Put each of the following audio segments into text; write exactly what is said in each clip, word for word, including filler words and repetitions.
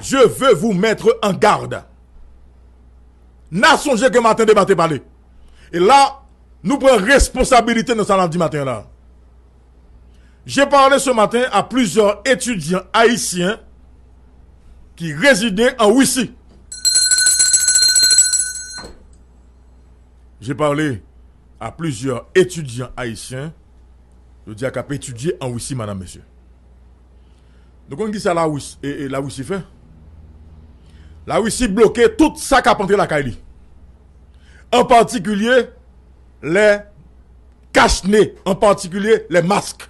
Je veux vous mettre en garde. N a sonje ke Maten Deba te pale. E la, nou pran responsabilite nan sa n ap di maten an la. J'ai parlé ce matin à plusieurs étudiants haïtiens qui résidaient en Russie. J'ai parlé à plusieurs étudiants haïtiens, yo di a k ap etidye an Risi, madam, mesye. Nou konn ki sa Lawis, e, e, Larisi fè? Larisi bloke tout sa k ap antre lakay li. An patikilye, lè kach ne, an patikilye, lè mask.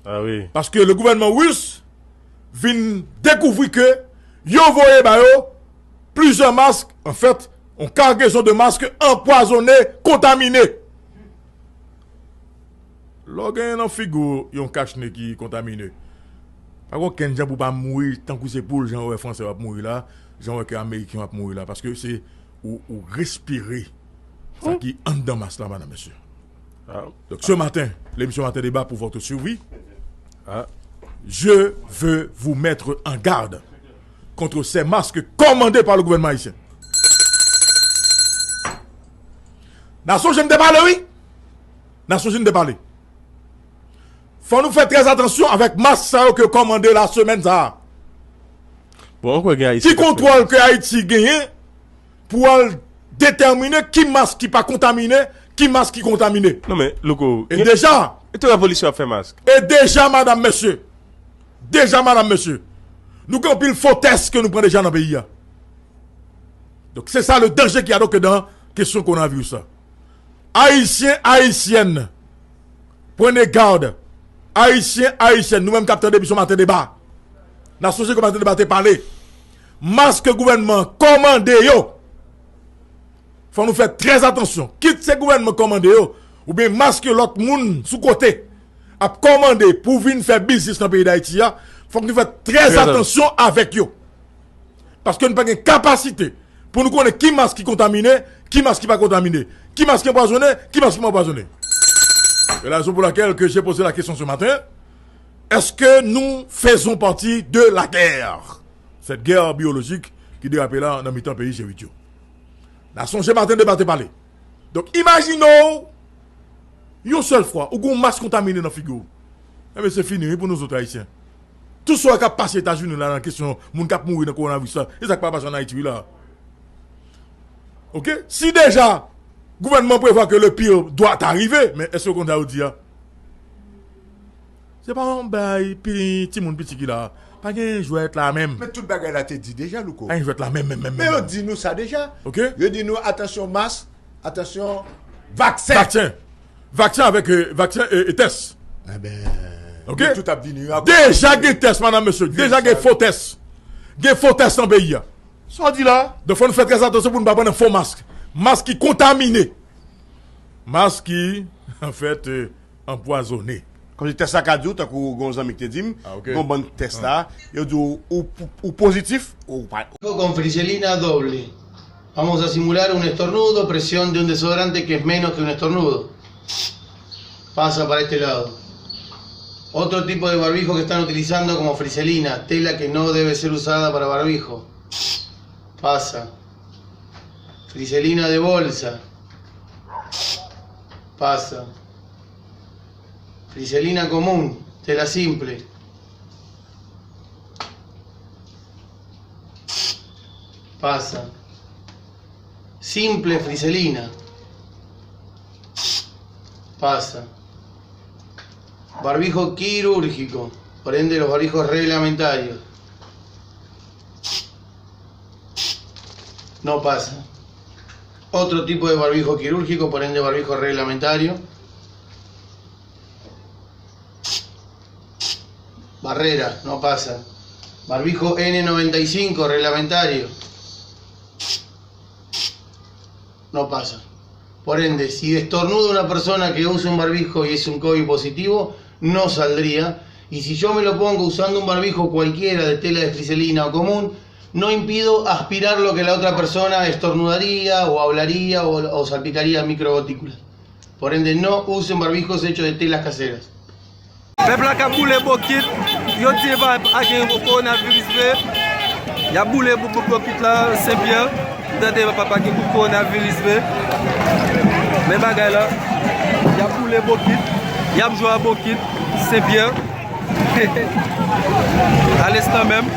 Ah wi. Paske le gouvènman ris vin dekouvri ke yo voye ba yo plizyè mask, anfèt, yon kagezon de mask anpwazonnen, kontamine. Lè w genyen nan figi w yon kach ne ki kontamine, pa gen okenn jan pou w pa mouri tankou se poul, jan w wè Fransè yo ap mouri la, jan w wè ke Ameriken yo ap mouri la, paske se ou, ou respire sa ki anndan mask la, madam, mesye. Ah. Donc ce matin, l'émission Matin Débat pour votre survie. Ah. Je veux vous mettre en garde contre ces masques commandés par le gouvernement haïtien. N a sonje m te pale, wi. N a sonje m te pale. Fò nou fè trè atansyon avèk mask sa yo ke yo kòmande la semèn sa a. Bon, ou kwè gen Ayisyen ki kontwòl ke Ayiti genyen pou al detèmine ki mask ki pa kontamine, ki mask ki kontamine? Non, men, Louko, e deja, e tout revolisyon ap fè mask. E deja, madam, mesye, deja, madam, mesye, nou gen anpil fo tès ke nou pran deja nan peyi a. Donk, se sa le danje ki a donk dan kesyon kowonaviris la. Ayisyen, Ayisyèn, prenez garde. Ayisyen, Ayisyèn, nou menm k ap tande emisyon Maten Deba, n a sonje ke Maten Deba te pale. Mask gouvènman an kòmande yo, fò nou fè trè atansyon. Kit se gouvènman kòmande yo, oubyen mask lòt moun sou kote ap kòmande pou vin fè biznis nan peyi Dayiti a, fòk nou fè trè atansyon avèk yo. Paske nou pa gen kapasite pou nou konnen ki mask ki kontamine, ki mask ki pa kontamine, ki mask ki anpwazonnen, ki mask ki pa anpwazonnen. C'est la raison pour laquelle que j'ai posé la question ce matin. Est-ce que nous faisons partie de la guerre? Cette guerre biologique ki derape la nan mitan peyi G uit yo. N a sonje Maten Deba te pale. Donk, imajine w, yon sèl fwa, ou gen yon mas kontamine nan figi w. Enben, se fini, wi, pou nou zòt Ayisyen. Tout sa k ap pase Etazini la nan kesyon moun k ap mouri nan kowonaviris la, e sa k pa pase ann Ayiti, wi, la. Oke? Si deja, gouvènman prevwa ke le pire doit arriver, men èske w konn sa yo di a? Se pa yon bay pi, timoun piti ki la. Pa gen jwèt la menm. Men tout bagay la te di deja, Louko. Pa gen jwèt la menm, menm, menm, menm. Men yo di nou sa deja. Oke? Yo di nou, atansyon mas, atansyon vaksen. Vaksen. Vaksen avèk, e, vaksen e, e tès. Enben, oke? Yo tout ap vini a. Deja gen tès, madam, mesye. Deja gen fo tès. Gen fo tès nan peyi a. Sa w di la? Donk, fò nou fè trè atansyon pou nou pa pran nan fo mask. Mask ki kontamine. Mask ki, anfèt, e, anpwazonnen. Kòmsi tès la ka di w, tankou gon zanmi ki te di m, ah, ok, gon bann tès la, yo di w, ou, ou, ou pozitif, ou pa. Con friselina doble. Vamos a simular un estornudo, presión de un desodorante que es menos que un estornudo. Pasa para este lado. Otro tipo de barbijo que están utilizando como friselina, tela que no debe ser usada para barbijo. Pasa. Friselina de bolsa. Pasa. Friselina común, tela simple. Pasa. Simple friselina. Pasa. Barbijo quirúrgico, por ende los barbijos reglamentarios. No pasa. Otro tipo de barbijo quirúrgico, por ende barbijo reglamentario. Barrera, no pasa. Barbijo N noventa y cinco, reglamentario. No pasa. Por ende, si estornuda una persona que usa un barbijo y es un COVID positivo, no saldría. Y si yo me lo pongo usando un barbijo cualquiera de tela de friselina o común, no impido aspirar lo que la otra persona estornudaría o hablaría o, o salpicaría microgotículas. Por ende, no usen barbijos hechos de telas caseras. Pèp la k ap boule bokit, Yo di pa, pa gen kowonaviris vre. Y ap boule bo-, bo-, bokit la, Senpyè. M tande pa, pa gen kowonaviris vre. Men bagay la. Y ap boule bokit. Y ap jwe a bokit, Senpyè. Alenstan menm.